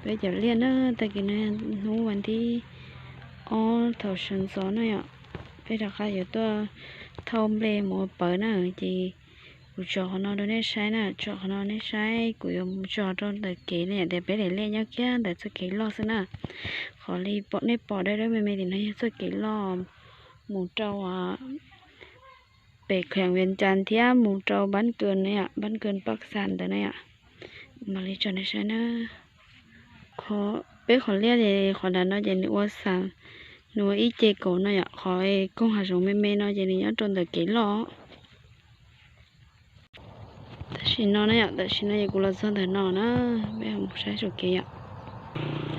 Peb cov liaj na, tag kis no hnub vas thib ob thaum sawv ntxov na yom, peb rov qab yuav tuaj thauj nplej mus ua pawv na, ces kuv tso qhov no rau nej saib na, tso qhov no nej saib, kuv yuav mus tso rau ntawm kev na yom, tias peb daim liaj nyob kiag ntawm txoj kev loj xwb na. Qhov li nej pom dawb dawb me me tim no yog txoj kev loj mus rau pem Kheem Vias Cas thiab mus rau Npab Kws na yom, Npab Kws Paj Xas ntawd na yom. Mam li tso nej saib na. Peb qhov liaj es qhov nram no ces nws ua xas, nws ua ib ce kaum no yom, qhov koog hav zoov me me no ces nws nyob rau ntawm kev loj. Tam sim no na yom, tam sim no es kuv los txog ntawm no na, peb mus saib saum kev yom.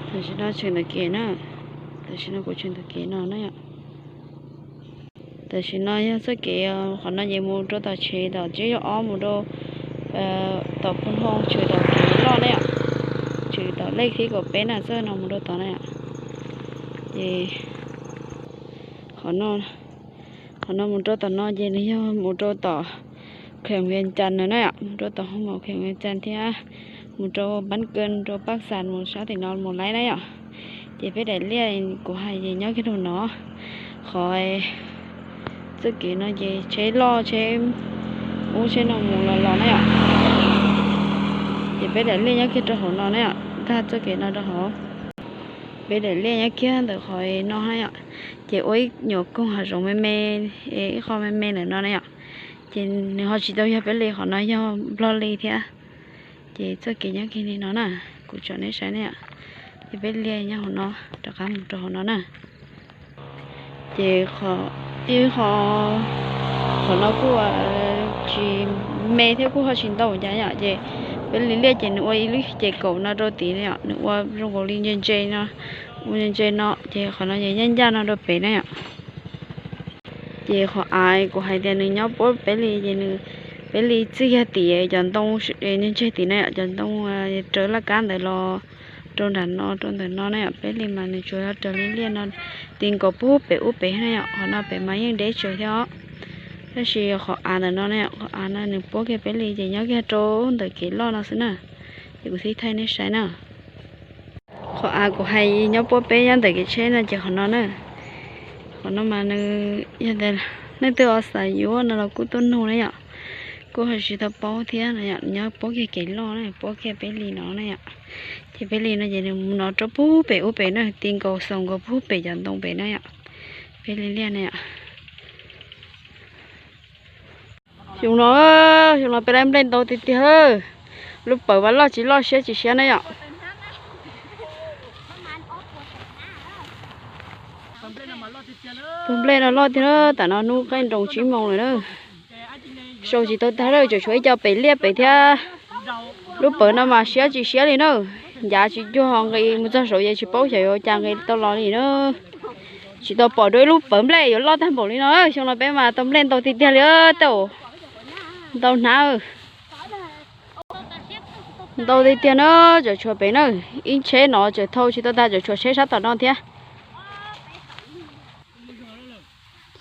Tam sim no tshwm ntawm kev na, tam sim no kuv tshwm ntawm kev no na yom. Tam sim no yog txoj kev qhov no ces mus rau tom tshev tom tsib caug ob mus rau tom Phu Hoo tshwm tom kev loj na yom, tshwm tom lej thib kaum peb na, txoj no mus rau tod na yom. Ces qhov no, qhov no mus rau tom no ces nws yog mus rau tom Kheem Vias Cas na yom, mus rau tom hoo maum Kheem Vias Cas thiab mus rau Npab Kws rau Paj Xas mus sab tim no mus laib na yom. Ces peb daim liaj kuv hais ces nyob kiag rau no, qhov txoj kev no ces tsheb loj tsheb ub tsheb no mus los los na yom. Ces peb daim liaj nyob kiag rau hauv no na yom, ntag txoj kev no rau hauv. Peb daim liaj nyob kiag ntawm qhov no na yom, ces ua ib nyuam koog hav zoov me me, ib qho me me ntawm no na yom. Ces nws ho tsis tau yog peb li, qhov no yog Nplog li thiab. Ces txoj kev nyob kiag li no na, kuv tsom nej saib na yom. Ces peb liaj nyob hauv no, rov qab mus rau hauv no na. Ces ib qho, qhov no kuj tsis me thiab kuj ho tsis ntau cas yom, ces peb li liaj ces nws ua ib lub ce kaum no rau tid na yom, nws ua zoo nkaus li ntse ntse no, ua ntse ntse no, ces qhov no ces ncaj ncaj no rau pem na yom. Ces qhov av kuv hais tias nws nyob puab peb li ces nws, peb li txij kiag tim cov ntoo ntse ntse tim na yom, cov ntoo raws laj kab ntawd los rau nram no rau ntawm no na yom, peb li mas nws tsuas yog raws li liaj no ti nkaus puag pem ub pem na yom, qhov no pem mas yeej deb tsawv thiab os. Tab sis qhov av ntawm no na yom, qhov av no nws puab kiag peb li ces nyob kiag rau ntawm kev loj no xwb na. Ces kuv thiaj thaij nej saib na. Qhov av kuv hais nyob puab peb nyob ntawm kev tsheb no ces qhov no na. Qhov no mas nws yog tias leej twg ho xav yuav no los kuj tuaj nug na yom. Kuj ho tsis tau paub thiab no yom, nyob puab kiag kev loj na, puab kiag peb li no na yom. Ces peb li no ces nws mus no rau puag pem ub pem na, ti nkaus xaus nkaus puag pem cov ntoo pem na yom. Peb li liaj na yom. Xyoo no, xyoo no peb laib nplej ntau tiag tiag. Lub pawg mas loj tsis loj siab tsis siab na yom. Pawg nplej no loj tiag, tam no hnub qaij nroos tsib moos lawm na. Sau tsis tau tag lawm, tseem tshuav ib co pem liaj pem thiab. Lub pawg no mas siab tsis siab li na. Ncav tsis cuag nqis mus txog saud ces tsis paub xyov yuav cas nqis tau los li na. Tsis tau pom dua ib lub pawg nplej yuav loj tag npaum li no. Xyoo no peb mas tau nplej ntau tiag tiag li tej. Ntau hnab. Ntau tiag tiag na, tseem tshuav pem na. Ib tsheb no tseem thau tsis tau tag, tseem tshuav tsheb sab tom no thiab.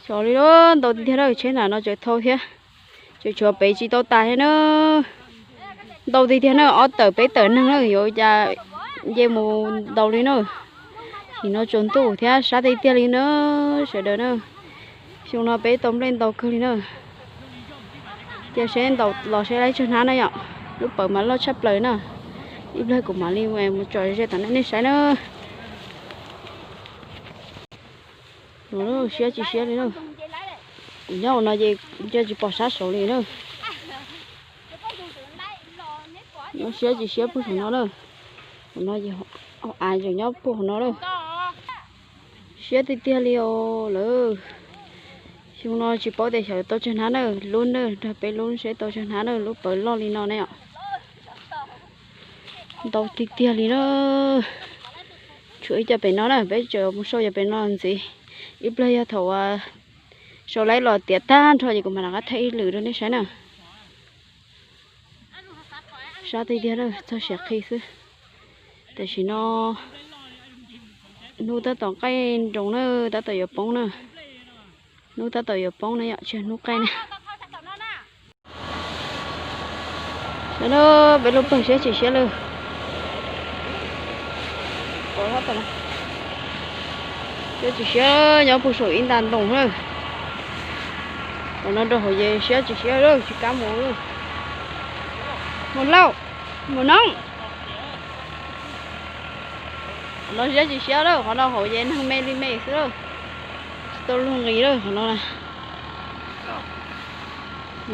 Xyov li, ntau tiag tiag na, tsheb nram no tseem thau thiab. Tseem tshuav pem tsis tau tas thiab na. Ntau tiag tiag na, ob tawm peb tawm neeg na, yuav cas nce mus ntaus li na. Nim no tsaus ntuj thiab sab tiag tiag li na, sawv daws na. Xyoo no peb tau nplej ntau kawg li na. Cia seb ntaus los seb laib tsawg hnab na yom. Lub pawg mas loj tshaj plaws na. Ib pliag kuv mam li mus tso ze tom nej saib na. Siab tsis siab li na. Kuv nyob hauv no ces cia tsis pom sab saud li na. Nyob siab tsis siab puag saum no na. Hauv no ces av tseem nyob puag hauv no na. Siab tiag tiag li os lawm. Xyoo no tsis paub tias xyov tau tsawg hnab na, lub na, nrog peb lub seb tau tsawg hnab na, lub pawg loj li no ne yom. Ntau tiag tiag li na. Tshuav ib co pem no na, peb tseem mus sau cov pem no ntxiv. Ib pliag yog thaum sau laib los tiav tag nrho ces kuv mam rov qab thaij ib lwm rau nej saib na. Sab tiag tiag na, txog siav qhi xwb. Tam sim no hnub tab tom qaij nroos na, tab tom yuav poob na. Hnub tab tom yuav poob na yom, tsis yog hnub qaij na. Sawv daws, peb lub pawg siab tsis siab lawm. Siab tsis siab nyob puag saum ib nta ntoo na. Tam no rau hauv ces siab tsis siab lawm, tsis kam mus. Mus lauj, mus noob. Qhov no siab tsis siab lawm, qhov no hauv ces neeg me li me xwb lawm. Tsis tau luag nqis lawm qhov no.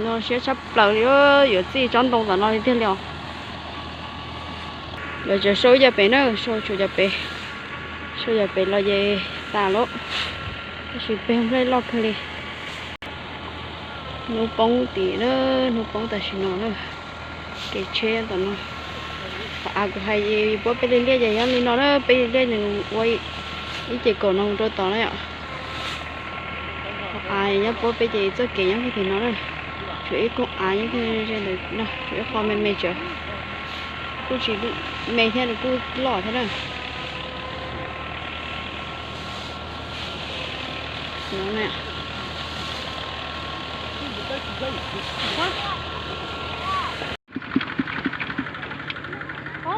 No siab tshaj plaws li, yuav txij tsob ntoo tom no li tiag li os. Lawv tseem sau ib co pem na, sau tshuav co pem, sau co pem los ces tas lawm. Tab sis peb nplej loj kawg li. Hnub poob tim na, hnub poob tam sim no na. Kev tsheb tom no. Qhov av kuv hais puab peb li liaj ces yog li no na, peb li liaj nws ua ib ce kaum no mus rau tod na yom. Qhov av nyob puab peb ces txoj kev nyob kiag tim no na. Tshuav ib koog av nyob kiag ze ntawd no, tshuav ib qho me me tsawv. Kuj tsis me thiab, nws kuj loj thiab na.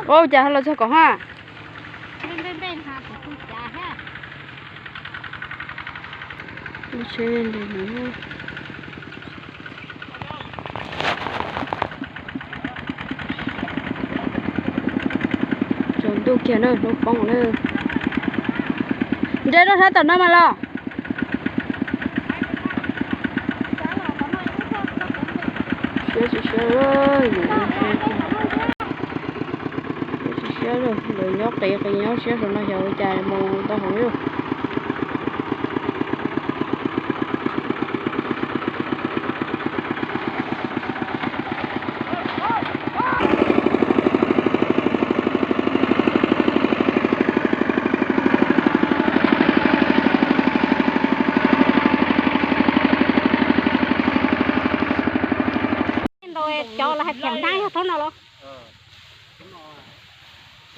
Ua cas ho los txog kom ha. Tsaus ntuj kiag na, hnub poob na. Nres rau sab tom no mas los. Siab tsis siab, siab tsis siab, lawv nyob qis qis nyob siab saum no xyov ua cas mus tau hauv li. Cov lawv hais pheem hnab yog thaum no los?